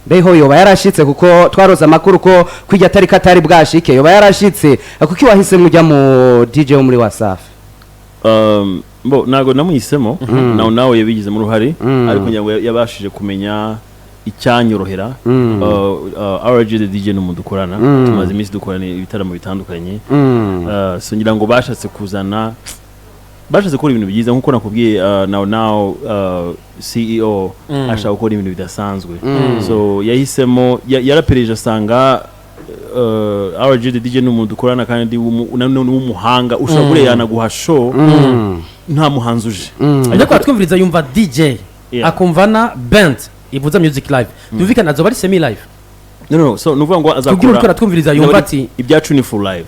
Mbeho yoba yarashitse? Kuko twaroze amakuru ko kwijya atari katari bwashike, yoba yarashitse? Kuki wahisemo ujya mu DJ wo muri Wasafi? Bo ntago namuhisemo, nawe yabigizemo uruhare, ariko ngira ngo yabashije kumenya icyanyorohera. RG the DJ ni umuntu dukorana, tumaze iminsi dukorana ibitaramo bitandukanye. So ngira ngo bashatse kuzana, bashatse gukora ibintu byiza nkuko nakubwiye. Now CEO ashaka gukora ibintu bidasanzwe, so yahisemo yarapereje asanga RG the DJ ni umuntu dukorana kandi w'umuhanga, ushobora kuriya yanaguha show nta muhanzi uje. Ariko atwumviriza yumva DJ, akumva na band ivuza music live, byumvikana azoba ari semi live. No, so nuvuga ngo azakora Kugira uriko aratwumviriza yumva ati ibyacu ni full live.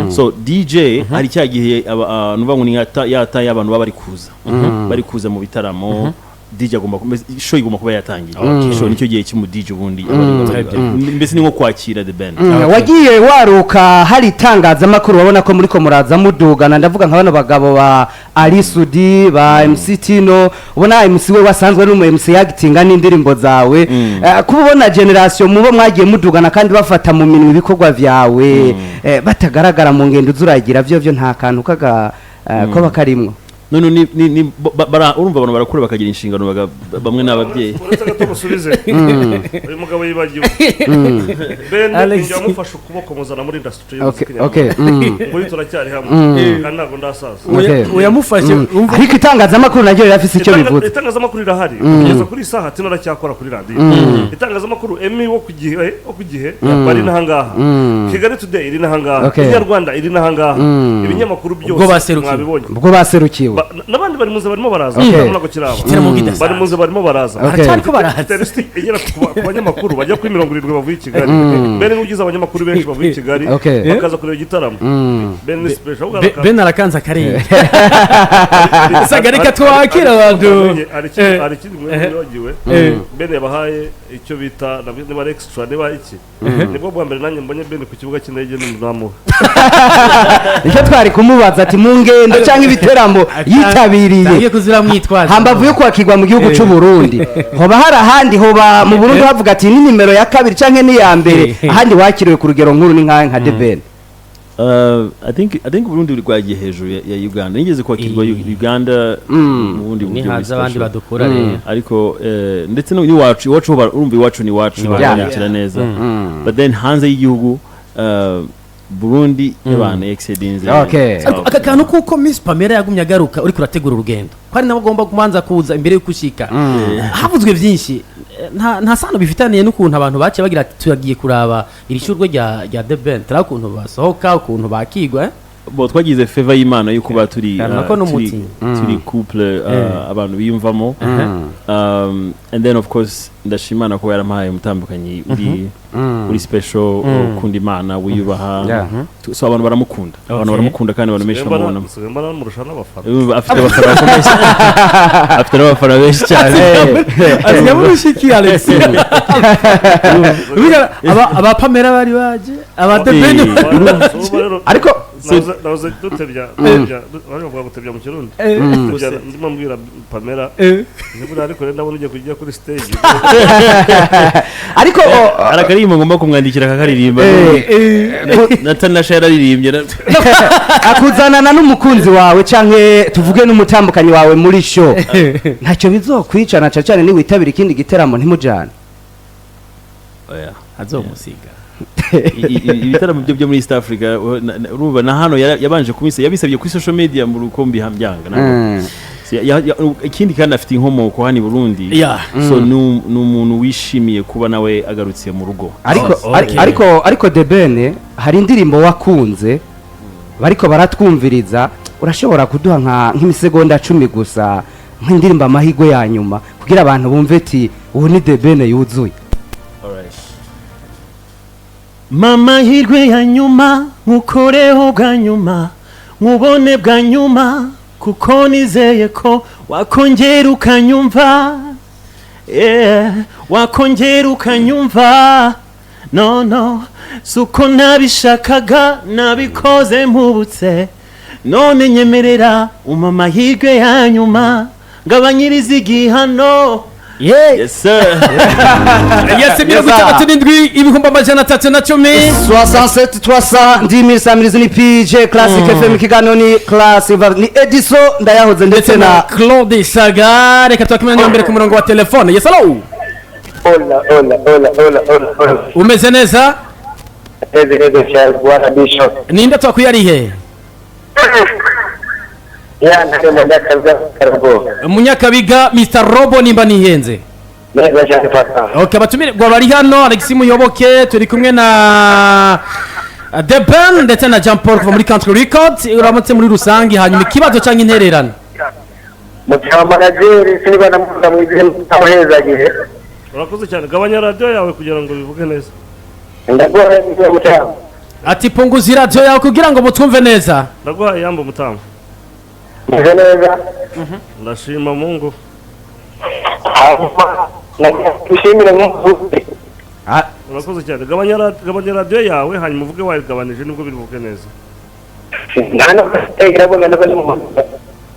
So DJ hari cya gihe nuvuga ngo ni nka yata y'abantu baba bari kuza mu bitaramo, DJ agomba show igomba kuba yatangiye. Show nicyo gihe cy'umu DJ ubundi mbese ni nko kwakira The Ben. Wagiye waruka hari itangazamakuru babona ko muri ko muraza mudugana, ndavuga nka bano bagabo ba Ali Sudi, ba MC Tino, ubona MC we wasanzwe ari umu MC yagitinga n'indirimbo zawe. Kuba ubona generation mubo mwagiye mudugana kandi bafata mu minwe ibikorwa vyawe, batagaragara mu ngendo zuragira, vyo nta kantu kaga koba karimwo? No, ni urumva abantu barakura bakagira inshingano, bamwe n'ababyeyi. Uretse gato musubize, uyu mugabo yibagiwe Ben. Alex. Ninjye wamufashe ukuboko muzana muri industry y'umuziki nyarwanda. Nguyu turacyari hamwe kandi ntabwo ndasaza. Uyamufashe umva. Ariko itangazamakuru naryo rirafise icyo bivuze. Itangazamakuru rirahari kugeza kuri iyi saha, Tino aracyakora kuri radiyo. Itangazamakuru emi wo ku gihe bari n'ahangaha, Kigali Today iri n'ahangaha, Inyarwanda iri n'ahangaha, ibinyamakuru Ubwo byose baserukiwe. mwabibonye. Ubwo baserukiwe. N'abandi bari muze barimo baraza. Ntabwo kiraba. Igitaramo kidasanzwe. Bari muze barimo baraza. Baracyariko baraza. Teresi igera ku banyamakuru bajya kuri 70 bavuye i Kigali. Bene n'ugize abanyamakuru benshi bavuye i Kigali bakaza kureba igitaramo. Ben ni special. Ben arakanze akarenge. Saga reka twakira abantu. Hari ikindi mwibagiwe. Ben yabahaye icyo bita niba ari extra niba iki. Nibwo bwa mbere nanjye mbonye Ben ku kibuga cy'indege n'umudamu. Icyo twari kumubaza ati mu ngendo cyangwa ibiteramo yitabiriye hambavu yo kwakirwa mu gihugu cy'u Burundi, hoba hari ahandi hoba mu Burundi havuga ati ni nimero ya kabiri canke ni ya mbere, ahandi wakiriwe ku rugero nkuru ni nka The Ben? I think Burundi rwagiye hejuru ya Uganda. Nigeze kwakirwa Uganda mu bundi buryo nihaza abandi badukura rero, ariko ndetse no iwacu urumva iwacu ni iwacu barakira neza, but then hanze y'igihugu Burundi y'abantu exceedinze. Aka kantu kuko Miss Pamela yagumye agaruka uri kurategura urugendo ko ari nabo agomba kubanza kuza imbere yo kushika, havuzwe byinshi nta sano bifitaniye n'ukuntu abantu baciye bagira ati turagiye kuraba iri shurwe rya The Ben, turi ukuntu basohoka ukuntu bakigwa. Bo twagize favor y'Imana yo kuba turi turi couple abantu biyumvamo, and then of course ndashimana ko yarampaye umutambukanyi uri special, ukunda Imana, wiyubaha. So abantu baramukunda, abantu baramukunda kandi abantu benshi bamubona. Afite abafana bakomeye, afite n'abafana benshi cyane. Aziyamushiki Alex aba Pamela bari baje aba The Ben, ariko nahoze dutebya bavuga gutebya mu Kirundi, ndimo mbwira Pamela nibura ariko ndabona ugiye kujya kuri stage, ariko arakaririmba ngomba kumwandikira akakaririmba. Natanasha yararirimbye. Akuzanana n'umukunzi wawe canke tuvuge n'umutambukanyi wawe muri show, ntacyo bizokwicana cyane niwitabira ikindi giteramo ntimujane. Oya azomusiga. Ibitaramo byo muri East Africa urumva na hano yabanje kumisa yabisabye kuri social media mu rukombi hambyanga. Ikindi kandi afite inkomoko hano i Burundi, so ni umuntu wishimiye kuba nawe agarutse mu rugo. Ariko The Ben hari indirimbo wakunze bariko baratwumviriza, urashobora kuduha nk'imisegonda 10 gusa nk'indirimbo amahirwe ya nyuma kugira abantu bumve ati ubu ni The Ben yuzuye? Mama hirwe ya nyuma nkukoreho bwa nyuma nkubone bwa nyuma kuko nizeye ko wakongera ukanyumva, wakongera ukanyumva. No suko nabishakaga nabikoze mpubutse, none nyemerera umpa amahirwe ya nyuma ngabanyiriza igihano. Yes sir. Yes, 67 310 67 310 samirizi ni PJ Classic FM, kiganiro ni Classic ni Ediso Ndayahoze ndetse na Claude Saga. Reka twakimenya mbere ku murongo wa telefone. Yes, hello. Hola hola hola hola hola. Umeze neza? Neza cyane bwana Bishop. Ninde twakuyarihe? Ya ntare Munyakabiga Mr Robo nimba nihenze. Neza cyane papa. Okay, abatumire gwa bari hano Alex Muyoboke turi kumwe na The Ben ndetse na Jean Paul kuva muri Country Records. Uramutse muri rusangi hanyuma ikibazo cyangwa intererano. Mutama manager siniba namuza mwizeye mutahezagiye. Urakoze cyane, gabanya radio yawe kugira ngo bivuge neza. Ndaguhaye mutama. Ati punguza radio yawe kugira ngo mutwumve neza. Ndaguhaye yambo mutama. Meze neza. Ndashima Mungu. Ndagushimira Mungu. Urakoze cyane, gabanya radio yawe hanyuma uvuge wayigabanije nibwo bivuge neza.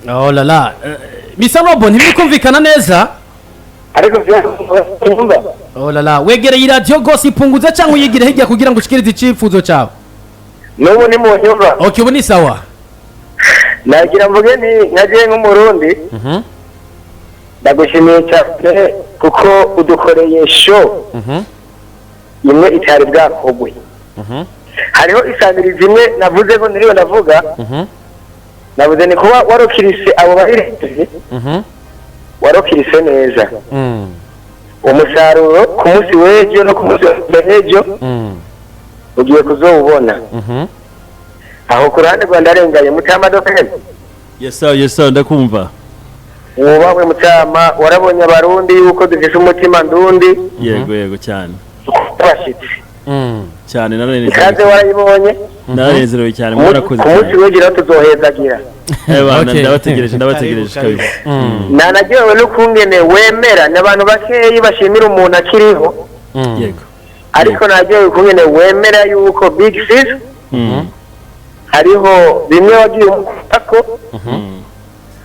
Oh la la. Mr Robo ntibiri neza. Ariko byumva. Oh la la, wegereye radio gose ipunguza cyangwa uyigire hirya kugira ngo ushikirize icifuzo cyawe. N'ubu ni mu nyumva. Okay, ubu ni sawa. Nagira mvuge nti nkagiye nk'umurundi ndagushimiye cyane kuko udukoreye show imwe itari bwakogwe. Hariho isamirizi imwe navuze ko niriwe ndavuga, navuze ni kuba warokirise abo bahireze, warokirise neza. Umusaruro ku munsi w'ejo no ku munsi w'ejo ugiye kuzowubona. Aho ku ruhande rwa ndarenganye mutama dokene. Yes sir, yes sir, ndakumva. Wubahwe mutama, warabonye Abarundi yuko dufise umutima ndundi. Yego, yego, cyane. Abashitsi. Cyane. Ikaze. Naranezerewe. Warayibonye. Naranezerewe cyane, mwarakoze Ku munsi cyane. w'ejo tuzohezagira. Eh, bana, Okay. ndabategereje, ndabategereje Karibu, kabisa. Nanaryohewe n'ukungene wemera, ni abantu bakeyi bashimira umuntu akiriho. Ariko naryohewe ukungene wemera yuko Big Fizzo hariho bimwe wagiye umukurako,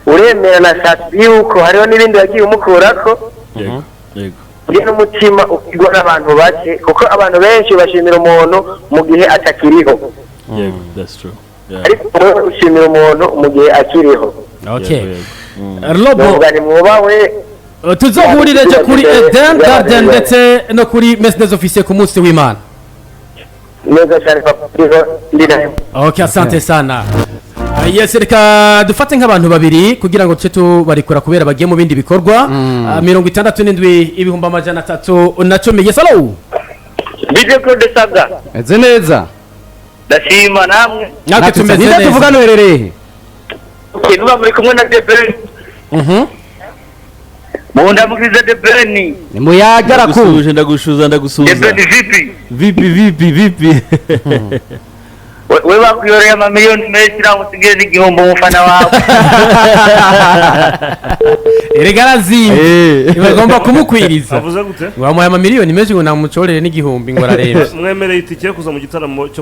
uremera na Sat-B yuko hariho n'ibindi wagiye umukurako. Yego, yego. Uri n'umutima ukigwa n'abantu bake, kuko abantu benshi bashimira umuntu mu gihe atakiriho. Yego, that's true, yeah. Ariko wowe ushimira umuntu mu gihe akiriho. Okay. Yego, yego. Robo. Nuvuga ni mwubahwe. Tuzohurire ejo kuri Eden Garden ndetse no kuri Mercedes Officier ku munsi w'Imana. Neza cyane papa, ndiho ndi nayo. Okay, asante sana. Yes, reka dufate nk'abantu babiri kugira ngo tuce tubarikura kubera bagiye mu bindi bikorwa. 67 310. Yes, hello. DJ Claude Saga. Meze neza. Ndashima, namwe? Natwe tumeze Ninde neza. tuvugana, uherereye he? Nuba muri kumwe na Debeni. Mundamukiriza Debeni. Ni muyaga, arakumva. Ndagusuhuje, ndagushuza, ndagusuhuza. Debeni, vipi? Vipi, vipi, vipi? We bakwiyoreye amamiliyoni menshi, nawe usigaye n'igihombo umufana wawe. Erega arazimba. Bagomba kumukwiriza. Avuze gute? Wamuhaye amamiliyoni menshi ngo namucorere n'igihumbi, ngo ararebe. Mwemereye itike yo kuza mu gitaramo cyo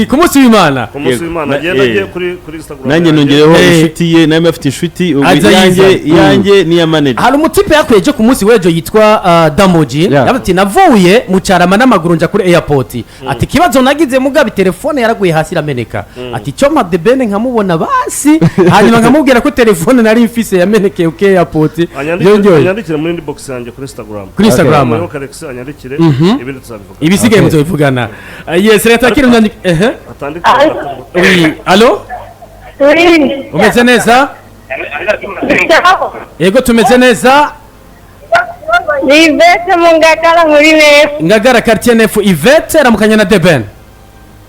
Ku munsi w'Imana. Ku munsi Yego. w'Imana. Agenda agiye kuri Instagram Nanjye yanjye. nongereho Eh. inshuti ye, nawe afite inshuti ubu. Aza Iyanjye, yiza. iyanjye n'iya manager. Hari umutipe yakweje ku munsi w'ejo yitwa Damoji. Yavuze ati navuye mu Cyarama n'amaguru nja kuri airport, ati ikibazo nagize mugabe telefone yaraguye hasi irameneka, ati cyo mpa The Ben nkamubona basi, hanyuma nkamubwira ko telefone nari mfise yamenekeye ku airport. Yongewe. Anyandikire muri inbox yanjye kuri Instagram. Kuri Instagram. Muyoboke Alex anyandikire, ibindi tuzabivuga. Ibisigaye muzobivugana. Yes, reka kiri umwandiko ehe. Atandike. Oui, allo. Oui. Umeze neza? Ciao. Yego, tumeze neza. Ni Yvette mu Ngagara muri Nefu. Ngagara quartier neuf. Yvette, ramukanya na The Ben.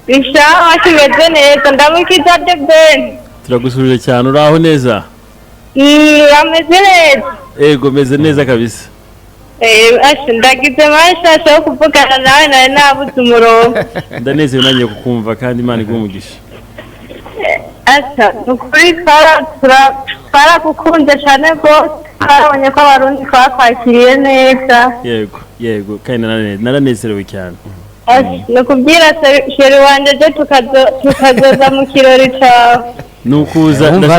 Sawa, kimeze neza, ndamukiza The Ben. Turagusuhuje cyane, uraho neza? Ameze neza. Ego, meze neza kabisa. Asha, ndagize mashasha yo kuvugana nawe, nari nabuze umurongo. Ndanezerewe nanjye kukumva, kandi Imana iguhe umugisha. Asha, ni ukuri twaragukunze cyane rwose, twarabonye ko Abarundi twakwakiriye neza. Yego, yego, kandi naranezerewe cyane. Asha, ni ukubwira chéri wanje je tukazoza mu kirori cawe. Ni ukuza. Wumva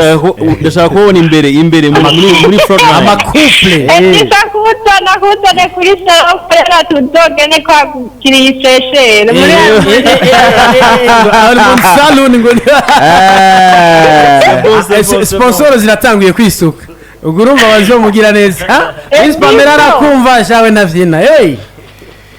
Ndashaka kubona imbere imbere muri front line. Amacouple. Ese kuzana kuzane kuri salon korera, tuzogene kwakiriye iseshere muri Almond Salon ngo Bose, sponsor ziratanguye kwisuka, ubwo urumva bazomugira neza. Miss Pamela arakumva shawe navyina hey.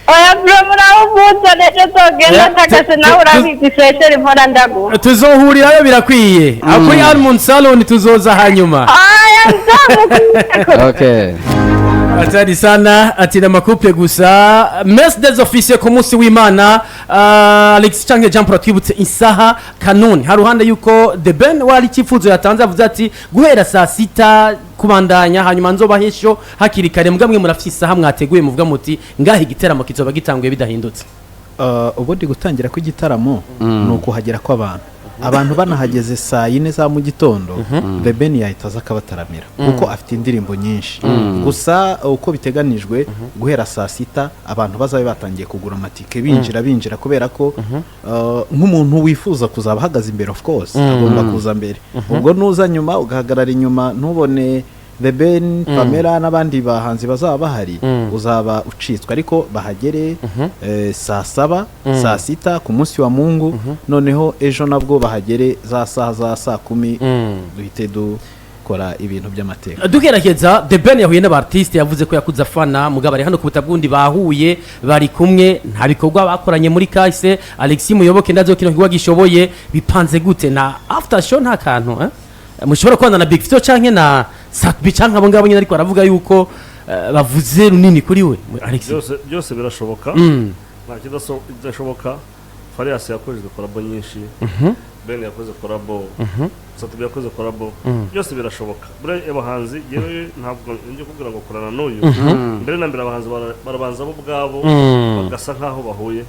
Oya bro, murawuvuzane ejo tuzogenda. Takase nawe urabizi, iseshere mpora ndaguha. Tuzohurirayo, birakwiye. Aho kuri Almond Salon tuzoza hanyuma. Oya, nzamukunda. Okay. Atari sana, ati na macouple gusa. Mercedes Officier ku munsi w'Imana. Alex canke Jean Paul, twibutse isaha kanuni haruhande yuko The Ben wari icyifuzo yatanze, avuze ati guhera saa sita kubandanya, hanyuma nzobahesho hakiri kare. Mbwa mwe murafite isaha mwateguye muvuga muti ngaha igiteramo kizoba gitanguye bidahindutse? Ubundi gutangira kw'igitaramo ni ukuhagera kw'abantu. Abantu banahageze saa yine za mu gitondo, The Ben yahita aza akabataramira kuko afite indirimbo nyinshi. Gusa uko biteganijwe, guhera saa sita abantu bazabe batangiye kugura amatike, binjira binjira, kubera ko nk'umuntu wifuza kuzaba ahagaze imbere, of course agomba kuza mbere. Ubwo nuza nyuma ugahagarara inyuma ntubone The Ben, Pamela n'abandi bahanzi bazaba bahari, uzaba ucitswe. Ariko bahagere saa saba, saa sita ku munsi wa Mungu. Noneho ejo nabwo bahagere za saha za saa kumi, duhite dukora ibintu by'amateka. Dugerageza, The Ben yahuye n'abartiste yavuze ko yakuze afana, mugabo ari hano ku buta bw'undi, bahuye bari kumwe, nta bikorwa bakoranye muri kahise. Alexis Muyoboke, ndazo kino gikorwa gishoboye bipanze gute? Na after show nta kantu mushobora kubana na Big Fizzo canke na Sat-B canke abo ngabo nyine, ariko aravuga yuko bavuze runini kuri we, Alexis. Byose byose birashoboka, nta kidashoboka. Farias yakoze collabo nyinshi, Ben yakoze collabo. Sat-B yakoze collabo, byose birashoboka. Buriya abahanzi, yewe, ntabwo njye kubwira ngo korana n'uyu. Mbere na mbere abahanzi barabanza bo ubwabo bagasa nk'aho bahuye.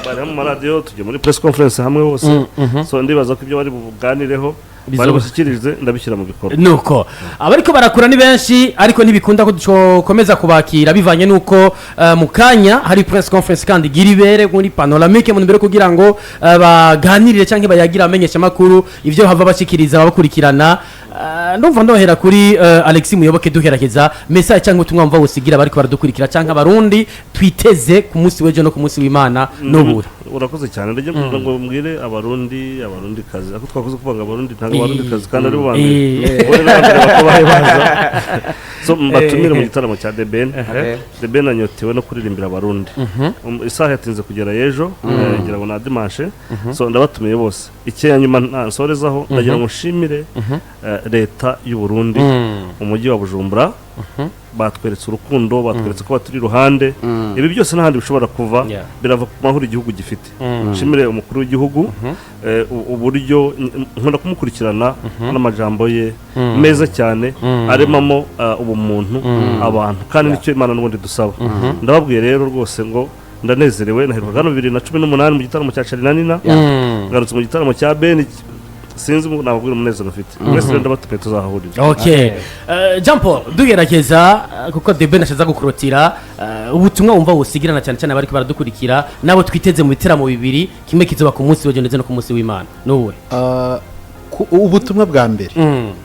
Bari mu maradiyo, tujya muri press conference hamwe hose. So ndibaza ko ibyo bari buganireho, bari bushyikirize, ndabishyira mu bikorwa. Nuko abariko barakura ni benshi, ariko ntibikunda ko dukomeza kubakira bivanye nuko mu kanya hari press conference kandi igira ibere muri Panoramique mu mbere kugira ngo baganirire cyangwa bayagire amenyesha makuru ivyo hava bashikiriza abakurikirana. Ndumva ndohera kuri Alexis Muyoboke, duherekeza message cyangwa ubutumwa wumva wusigira bariko baradukurikira cyangwa abarundi twiteze ku munsi w'ejo no ku munsi w'Imana n'ubura. Urakoze cyane. Ndajya kugira ngo mbwire Abarundi, Abarundi kazi, ako twakoze kuvuga ngo Abarundi, ntabwo Abarundi kazi kandi ari bo ba mbere. Bo rero ba mbere bakabaye baza. So mbatumire mu gitaramo cya The Ben. The Ben anyotewe no kuririmbira Abarundi. Isaha yatinze kugera y'ejo, ngira ngo na dimanche. So ndabatumiye bose. Icya nyuma nsorezaho, ndagira ngo nshimire leta y'u Burundi, umujyi wa Bujumbura. Batweretse urukundo, batweretse ko baturi iruhande. Ibi byose n'ahandi bishobora kuva, birava ku mahoro igihugu gifite. Nshimire umukuru w'igihugu, uburyo nkunda kumukurikirana n'amajambo ye meza cyane aremamo ubumuntu abantu, kandi nicyo Imana n'ubundi dusaba. Ndababwiye rero rwose ngo ndanezerewe. Naherukaga hano 2018 mu gitaramo cya Charly na Nina, ngarutse mu gitaramo cya Ben. Sinzi nababwira umunezero mfite. Mwese rero ndabatumiye, tuzahahurira. Okay. Jean Paul, dugerageza kuko The Ben ashaza gukurotira, ubutumwa wumva wusigirana cyane cyane abariko baradukurikira nabo twiteze mu bitaramo bibiri, kimwe kizoba ku munsi w'ejo ndetse no ku munsi w'Imana, nuwe? Ubutumwa bwa mbere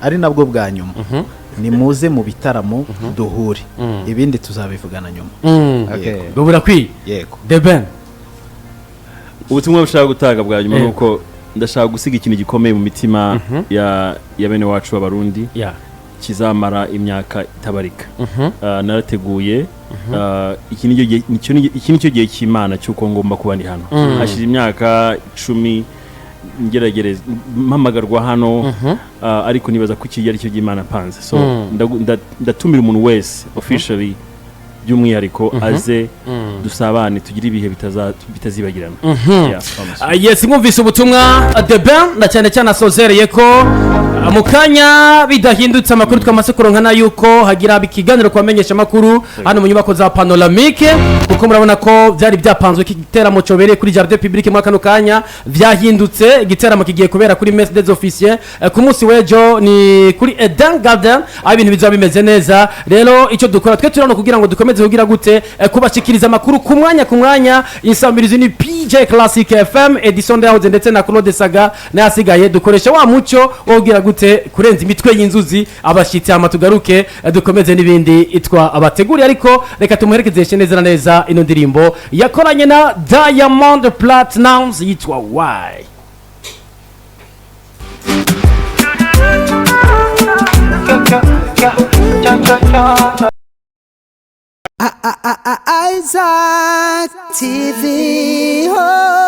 ari nabwo bwa nyuma, ni muze mu bitaramo duhure, ibindi tuzabivugana nyuma. Okay. Ngo burakwiye. Yego. The Ben. Ubutumwa bushaka gutanga bwa nyuma ni uko ndashaka gusiga ikintu gikomeye mu mitima ya bene wacu b'Abarundi kizamara imyaka itabarika. Narateguye, iki nicyo gihe cy'Imana cy'uko ngomba kuba ndi hano. Hashize imyaka 10 ngeragereza mpamagarwa hano, ariko nibaza ko iki ari cyo gihe Imana mpanze. So ndatumira umuntu wese officially, by'umwihariko aze dusabane, tugire ibihe bitazibagirana. Yeah, promise. Yes, mwumvise ubutumwa The Ben na cyane cyane asozereye ko mu kanya bidahindutse amakuru twamaze kuronkana yuko hagira ikiganiro kubamenyesha amakuru hano mu nyubako za Panoramique, kuko murabona ko byari byapanzwe ko igiteramo cyobereye kuri Jardin Public. Muri kano kanya vyahindutse, igiteramo kigiye kubera kuri Mess des Officiers. Ku munsi w'ejo ni kuri Eden Garden, aho ibintu bizaba bimeze neza. Rero icyo dukora twe turano kugira ngo dukomeze kugira gute, kubashikiriza amakuru ku mwanya ku mwanya. Insamirizi ni PJ Classic FM, Edison Ndahoze ndetse na Claude Saga n'ayasigaye. Dukoresha wa muco wo kugira gute, kurenza imitwe y'inzuzi abashyitsi, hama tugaruke dukomeze n'ibindi itwa abateguriye. Ariko reka tumuherekezeshe neza na neza ino ndirimbo yakoranye na Diamond Platnumz yitwa Why. Isaac TV. Oh.